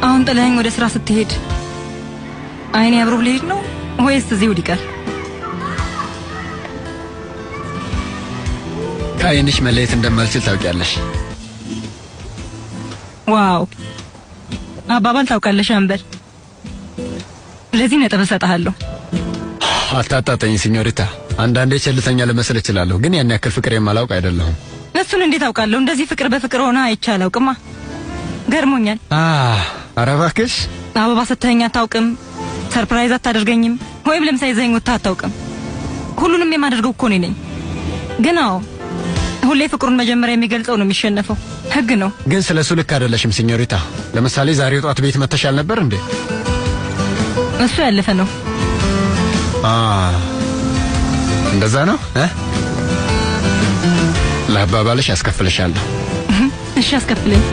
አሁን ጥለኸኝ ወደ ስራ ስትሄድ አይኔ አብሮህ ሊሄድ ነው ወይስ እዚሁ ሊቀር? ከአይንሽ መለየት እንደማልችል ታውቂያለሽ። Wow፣ አባባል ታውቃለሽ አንበል። ለዚህ ነጥብ እሰጥሃለሁ። አታጣጠኝ ሲኞሪታ። አንዳንዴ ቸልተኛ ልመስል እችላለሁ፣ ግን ያን ያክል ፍቅር የማላውቅ አይደለሁም። እሱን እንዴት አውቃለሁ? እንደዚህ ፍቅር በፍቅር ሆነ አይቼ አላውቅማ። ገርሞኛል። ኧረ እባክሽ። አበባ ሰጥተኸኝ አታውቅም። Surprise አታደርገኝም፣ ወይም ለምሳ ይዘኸኝ ወጥተህ አታውቅም። ሁሉንም የማደርገው እኮ እኔ ነኝ። ግን አዎ፣ ሁሌ ፍቅሩን መጀመሪያ የሚገልጸው ነው የሚሸነፈው። ህግ ነው። ግን ስለ እሱ ልክ አይደለሽም ሲኞሪታ። ለምሳሌ ዛሬ ጠዋት ቤት መተሽ አልነበር እንዴ? እሱ ያለፈ ነው። እንደዛ ነው እ ለአባባልሽ አስከፍልሻለሁ። እሺ አስከፍለኝ።